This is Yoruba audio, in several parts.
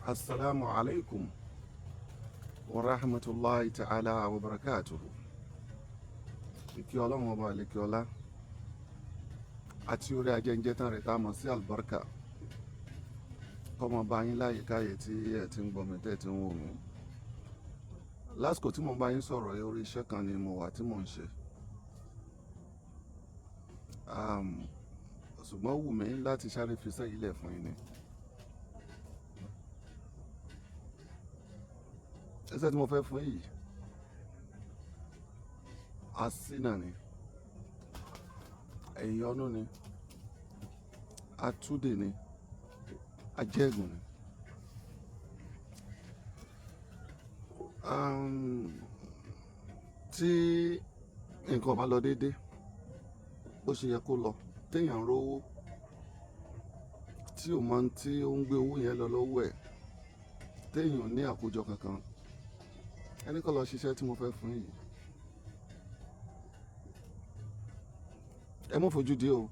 Assalamu alaikum wa rahmatulahi ta'ala wa barakatuhu. Ìkí Ọlọ́run ọba àlekí ọlá àti orí ajẹ́njẹ́ tán rẹ̀ tá a mọ̀ sí àlùbáríkà kọ́mọ bá yín láyè káyè tí ẹ ti ń gbọ́ mi tẹ́ ẹ ti ń wò mí. Lásìkò tí mo bá yín sọ̀rọ̀ yìí, orí iṣẹ́ kan ni mo wà tí mò ń ṣe. Ṣùgbọ́n ó wù mí láti sáré fi iṣẹ́ yìí lẹ̀ fún yín ni. Iṣẹ́ tí mo fẹ́ fún yìí, asínà ni, ẹ̀yọ́nú ni, atúndè ni, ajẹ́gùn ni. Tí nǹkan bá lọ déédé bó ṣe yẹ kó lọ, téèyàn ń rówó tí ò mọ tí ó ń gbé owó yẹn lọ lọ́wọ́ ẹ̀, téèyàn ò ní àkójọ kankan, ẹni kọ́ lọ ṣiṣẹ́ tí mo fẹ́ fún yìí. Ẹ mọ́ fojú di o.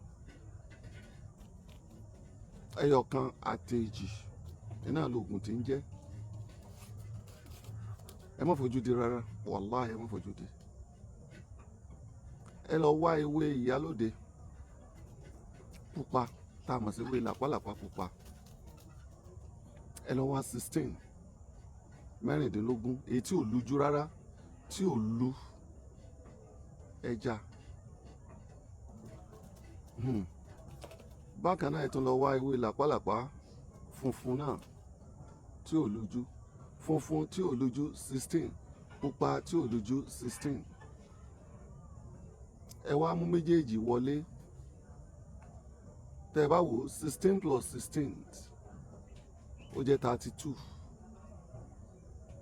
Ẹyọ kan àti èjì iná lóògùn tí ń jẹ́. Ẹ mọ́ fojú di rárá, wàláhì ẹ mọ́ fojú di. Ẹ lọ wá ewé ìyálóde pupa tá a mọ̀ sí ewé làpálàpá pupa. Ẹ lọ wá 16, mẹ́rìndínlógún, èyí tí ò lujú rárá, tí ò lu ẹja. Bákan náà, ẹ tún lọ wá ewé làpálàpá funfun náà tí ò lójú, funfun tí ò lójú 16, pupa tí ò lójú 16. Ẹ wá mú méjèèjì wọlé. Tẹ́ ẹ bá wò, 16 plus 16 ó jẹ́ 32.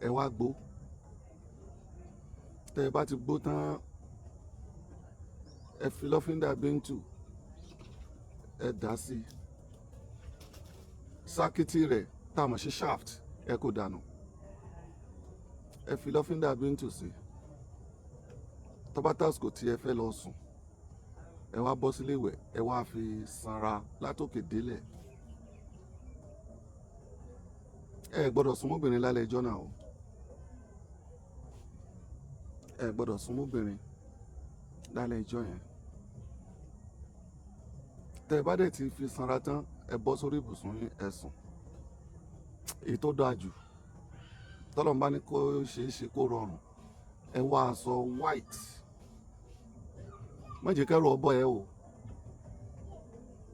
Ẹ wá gbó. Tẹ́ ẹ bá ti gbó tán, ẹ fi lọ́fíńdà bíntù, ẹ dà sí sákìtì rẹ̀ tá a mọ̀ sí shaft, ẹ kó dànù. Ẹ fi lọ́fíńdà bíntù sí. Tó bá tásìkò tí ẹ fẹ́ lọ sùn, ẹ wá bọ́ sílé ìwẹ̀, ẹ wá fi sanra látòkè délẹ̀. Ẹ gbọ́dọ̀ sún mọ́bìnrin lálẹ́ ẹjọ́ náà o. Ẹ gbọ́dọ̀ sún mọ́bìnrin lálẹ́ ẹjọ́ yẹn. Tẹ́ ẹ bá dẹ̀ ti fi sanra tán, ẹ bọ́ sórí ibùsùn yín, ẹ sùn. Èyí tó dáa jù, tọ́lọ́run bá ní kó ṣeé ṣe kó rọrùn, ẹ wá aṣọ white. Má jẹ́ kẹ́rù ọbọ̀ ẹ o.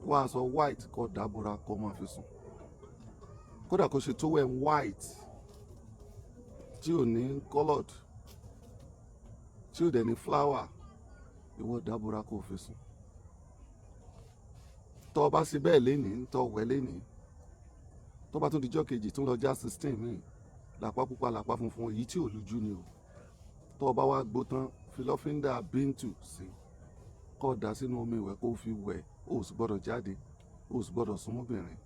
Wá aṣọ white kó dábòra kó máa fi sùn. Kódà kó ṣe towel white tí ò ní coloured, tí ò dẹ̀ ní flower, ìwọ dábòra kó fi sùn. Tọ́ ọ bá ṣe bẹ́ẹ̀ lénìí, tọ́ wẹ̀ lénìí, tó bá tún dijọ́ kejì, tún lọ já 16 míì, làpá pupa, làpá funfun, èyí tí ò lójú ni o. Tọ́ ọ bá wá gbó tán, fi lọ́fíńdà bíntù sí, kó dà sínú omi ìwẹ̀ kó fi wẹ̀. O sì gbọ́dọ̀ jáde, o sì gbọ́dọ̀ súnmọ́bìnrin.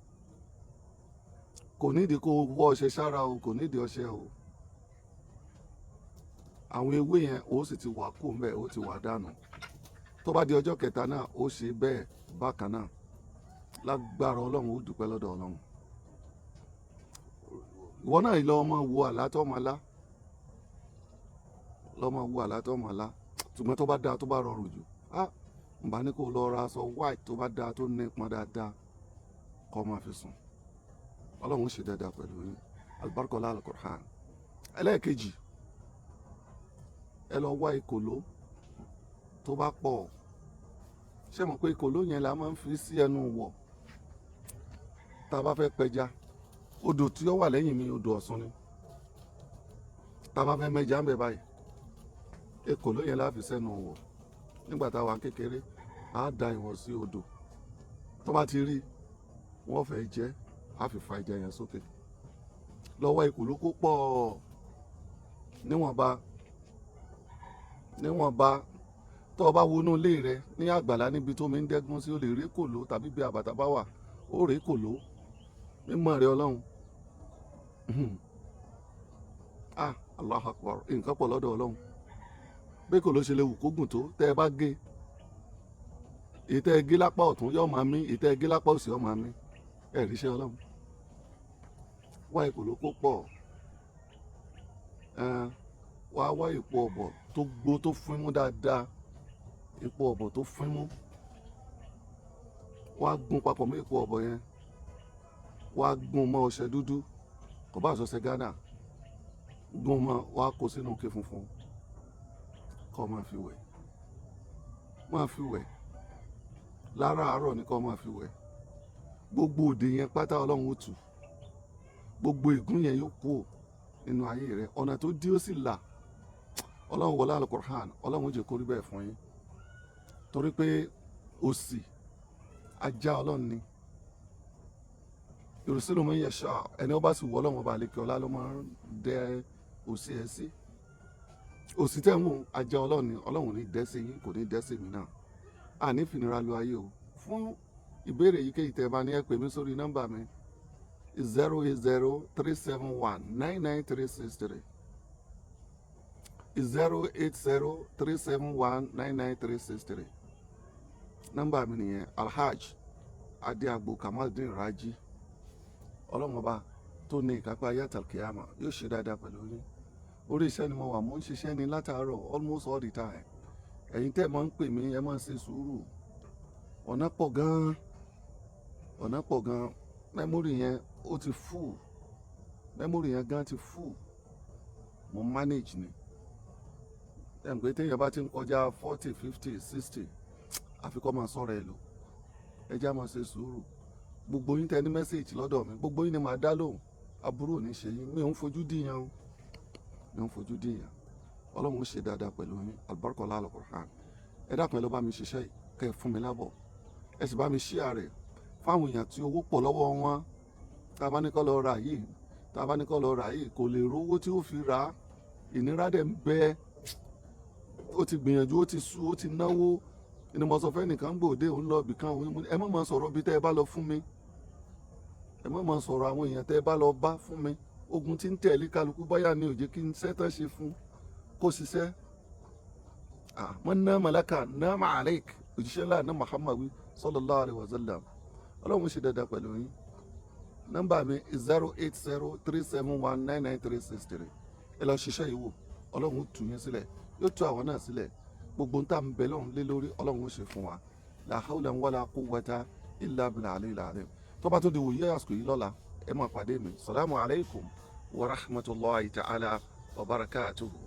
Kò nídìí kó wọ́ ọṣẹ sára o, kò nídìí ọṣẹ o. Àwọn ewé yẹn ó sì ti wà kó mbẹ, ó ti wà dànù. Tó bá di ọjọ́ kẹta náà, ó ṣe bẹ́ẹ̀ bákan náà. Lágbára Ọlọ́run, ó dúpẹ́ lọ́dọ̀ Ọlọ́run. Ìwọ náà lọ ọmọ wo àlá tó ọmọ lá, lọ́mọ wo àlá tó ọmọ lá. Ṣùgbọ́n tó bá dáa, tó bá rọrùn jù, á n bá ní kó lọ ra aṣọ white tó bá dáa, tó nípọn dáadáa, kó máa fi sùn. Ọlọ́run ṣe dáadáa pẹ̀lú yín. Alibarikola alukur'an. Ẹlẹ́ẹ̀kejì, ẹ lọ wá ìkòló tó bá pọ̀. Ṣé mọ̀ pé ìkòló yẹn la máa ń fi sí ẹnu wọ̀ tá a bá fẹ́ pẹja? Odò tí ó wà lẹ́yìn mi, odò Ọ̀ṣun ni. Tá a bá fẹ́ mẹ́ja ń bẹ báyìí, ìkòló yẹn la fi sẹ́nu wọ̀. Nígbà tá a wà kékeré, á da ìwọ̀n sí odò. Tó bá ti rí wọ́n fẹ́ jẹ, á fi fa ẹja yẹn sókè. Lọ́wọ́ ìkòló kó pọ̀ níwọ̀nba níwọ̀nba. Tó o bá wọnú ilé rẹ ní àgbàlá, níbi tó mi ń dẹ́gbọ́n sí, o lè rí kòló, tàbí bí àbàtà bá wà, ó rí kòló. Mímọ́ rẹ Ọlọ́run. Ah, Allahu Akbar, nǹkan pọ̀ lọ́dọ̀ Ọlọ́run. Bí kòló ṣe lè wù kó gùn tó, tẹ́ ẹ bá gé èyí tẹ́ ẹ gé lápá ọ̀tún, yóò máa mí, èyí tẹ́ ẹ gé lápá òsì, yóò máa mí. Ẹ ríṣẹ́ Ọlọ́run. Wá ekòló kó pọ̀. Ẹn, wá wá èpo ọ̀bọ̀ tó gbó, tó fín mú dáadáa, èpo ọ̀bọ̀ tó fín mú. Wá gún papọ̀ mọ́ èpo ọ̀bọ̀ yẹn, wá gún mọ́ ọṣẹ dúdú, kò bá ṣọṣẹ Ghana, gún mọ́, wá kó sínú ike funfun, kó máa fi wẹ̀. Máa fi wẹ̀ láràárọ̀ ni, kó máa fi wẹ̀. Gbogbo òde yẹn pátá, Ọlọ́run ó tù. Gbogbo ègún yẹn yóò kú nínú ayé rẹ, ọ̀nà tó dí ó sì là. Ọlọ́run wọlé Alukur'an, Ọlọ́run ó jẹ́ kó rí bẹ́ẹ̀ fún yín, torí pé òṣì ajá Ọlọ́run ni. Yursilu man yasha, ẹni ó bá sì wọ Ọlọ́run Ọba àlekè ọlá ló máa ń dẹ òṣì ẹ̀ sí. Òṣì tẹ̀ ń wò, ajá Ọlọ́run ni. Ọlọ́run ò ní dẹ́ sí yín, kò ní dẹ́ sí mi náà. Àní fìnira lu ayé o. Fún ìbéèrè yìíkéyìí tẹ́ ẹ bá ní, ẹ pè mí sórí nọ́mbà mi, 08037199363, 08037199363. Nọ́mbà mi nìyẹn, Alhaj Adéagbo Kamaldeen Raji. Ọlọ́run Ọba tó ní ìkápá ayé àtàlùkìyàmà yóò ṣe dáadáa pẹ̀lú yín. Orí iṣẹ́ ni mo wà, mo ń ṣiṣẹ́ ní látàárọ̀, almost all the time. Ẹ̀yin tẹ́ ẹ máa ń pè mí, ẹ máa ń ṣe sùúrù. Ọ̀nà pọ̀ gan-an, ọ̀nà pọ̀ gan-an. Memory yẹn ó ti full, memory yẹn gan ti full. Mo manage ni. Ẹ̀ ń pé téèyàn bá ti ń kọjá 40, 50, 60, àfi kó máa sọ̀rọ̀ ẹ̀ lò. Ẹ já máa ṣe sùúrù. Gbogbo yín tẹ ní message lọ́dọ̀ mi, gbogbo yín ni màá dá lóhùn. Aburú ò ní ṣe yín. Mi ò ń fojú dìyàn o, mi ò ń fojú dìyàn. Ọlọ́run ó ṣe dáadáa pẹ̀lú yín. Albarkola Alukur'an. Ẹ dákun, ẹ lọ bá mi ṣiṣẹ́ yìí, kẹ́ ẹ fún mi lábọ̀, ẹ sì bá mi share rẹ̀ fáwọn èèyàn tí owó pọ̀ lọ́wọ́ wọn. Tá a bá ní kó lọ rà yìí, tá a bá ní kó lọ rà yìí, kò lè rówó tí ó fi rà á. Ìnira dẹ̀ ń bẹ. Ó ti gbìyànjú, ó ti sú, ó ti náwó. Ni mo sọ fẹ́ nìkan gbòde, òun lọ ibìkan, òun ní, ẹ má máa sọ̀rọ̀ bí tẹ́ ẹ bá lọ fún mi, ẹ má máa sọ̀rọ̀ àwọn èèyàn tẹ́ ẹ bá lọ bá fún mi. Ogun tí ń tẹ̀lé kálukú báyà ni ò jẹ́ kí n sẹ́tàn ṣe fún kó ṣiṣẹ́. Man nama laka nama alaik. Òjíṣẹ́ ńlá ní Muhammad wí, sallallahu alaihi wasallam. Ọlọ́run ṣe dáadáa pẹ̀lú yín. Nọ́mbà mi, 08037199363. Ẹ lọ ṣiṣẹ́ yìí wò. Ọlọ́run ó tú yín sílẹ̀, yóò tú àwọn náà sílẹ̀. Gbogbo ń tà ń bẹ lọ́run lé lórí, Ọlọ́run ó ṣe fún wa. La hawla wala quwwata illa billahi aliyil azim. Tó bá tó di wòye àsìkò yìí lọ́la, ẹ máa pàdé mi. Salamu alaykum wa rahmatulahi ta'ala wa barakatuhu.